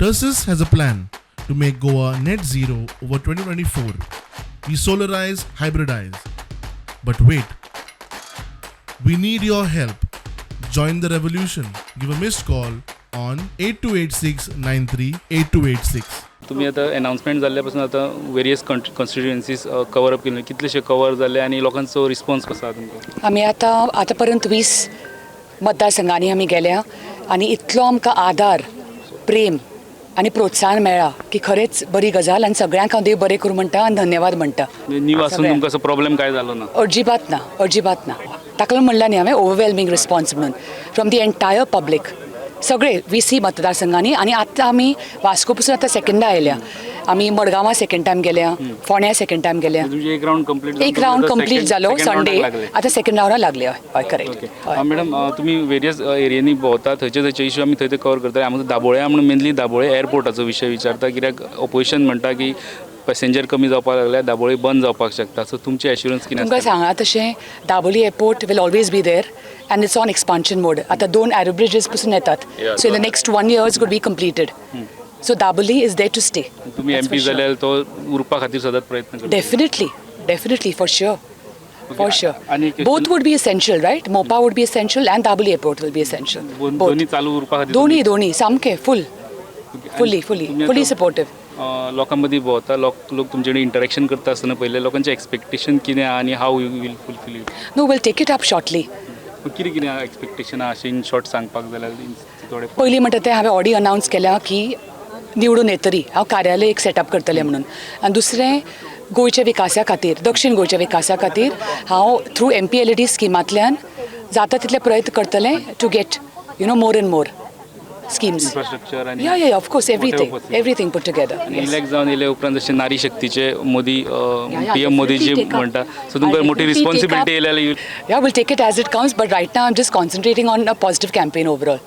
Tersus has a plan to make Goa net zero over 2024. We solarize, hybridize. But wait, we need your help. Join the revolution. Give a missed call on 8286 938286. तुमी आतां announcement जाल्ल्या पासून आतां various constituencies cover up केले, कितलेशे cover जाले आनी लोकांचो रिस्पॉन्स कसो आहा तुमकां? आमी आतां आतां पर्यंत 20 मतदारसंघांनी आमी गेल्या आनी इतलो आमकां आदार, प्रेम आनी प्रोत्साहन मेळ्ळा की खरेंच बरी गजाल आनी सगळ्यांक हांव देव बरें करूं म्हणटा आनी धन्यवाद म्हणटा. न्यू आसून सगळ्यांक. तुमकां असो प्रॉब्लेम काय जालो ना? अजिबात ना, अजिबात ना. ताका लागून म्हणलां न्ही हांवें, ओवरवेल्मिंग रिस्पॉन्स म्हणून फ्रॉम the entire public, सगळे 20 मतदारसंघांनी. आनी आतां आमी वास्को पसून आतां सेकंडा आयल्या, आमी मडगांवां सेकंड टायम गेल्या, फोंड्या सेकंड टायम गेल्या. तुमचे एक राउंड कंप्लीट? एक राउंड कंप्लीट जालो संडे, आतां सेकंड राउंडा लागले. हय हय, करेक्ट. ओके मॅडम, तुमी वेरियस एरियांनी भोंवता, थंयचे थंयचे इशू आमी थंय थंय कवर करता. आमकां दाबोळ्या म्हणून मेनली दाबोळे एअरपोर्टाचो विशय विचारता, कित्याक ओपोजिशन म्हणटा की पॅसेंजर कमी जावपाक लागल्या, दाबोळी बंद जावपाक शकता. सो तुमचें एश्युरन्स कितें तुमकां आसता? सांगा तशें, Dabolim airport will always be there and it's on expansion mode. आतां दोन एरोब्रिजीस पसून येतात, so in the next one years could be completed, so Dabolim is there to stay. तुमी एमपी जाल्यार तो उरपा खातीर सदांच प्रयत्न करता? Definitely, definitely, for sure, for sure. आनी एक Both would be essential, right? Mopa would be essential and Dabolim airport will be essential. दोन्ही चालू उरपा खातीर? दोन्ही, दोन्ही सामके फुल, फुली फुली तुमी फुली आतां, सपोर्टीव. लोकां मदीं भोंवता, लोक तुमचे कडेन इंटरेक्शन करता आसतना पयलें लोकांचें एक्सपेक्टेशन कितें आहा आनी how you will fulfil it? No, we'll take it up shortly. कितें कितें एक्सपेक्टेशन आहा अशें इन शॉर्ट सांगपाक जाल्यार थोडे? पयलीं म्हणटा तें हांवें ऑडी अनावन्स केल्या की निवडून येतरी हांव कार्यालय एक सेटअप करतलें म्हणून. आनी दुसरें, गोंयच्या विकासा खातीर, दक्षीण गोंयच्या विकासा खातीर हांव थ्रू एमपीएलएडी स्किमांतल्यान जाता तितले प्रयत्न करतलें to get more and more schemes. Infrastructure आनी Yeah, of course, everything, possible. Everything put together. आनी इलेक्ट जावन येयले उपरांत जशें नारी शक्तीचे मोदी, पीएम मोदीजी म्हणटा, सो तुमकां मोठी रिस्पॉन्सिबिलिटी येयल्या. Yeah, we'll take it as it comes, but right now I'm just concentrating on a positive campaign overall.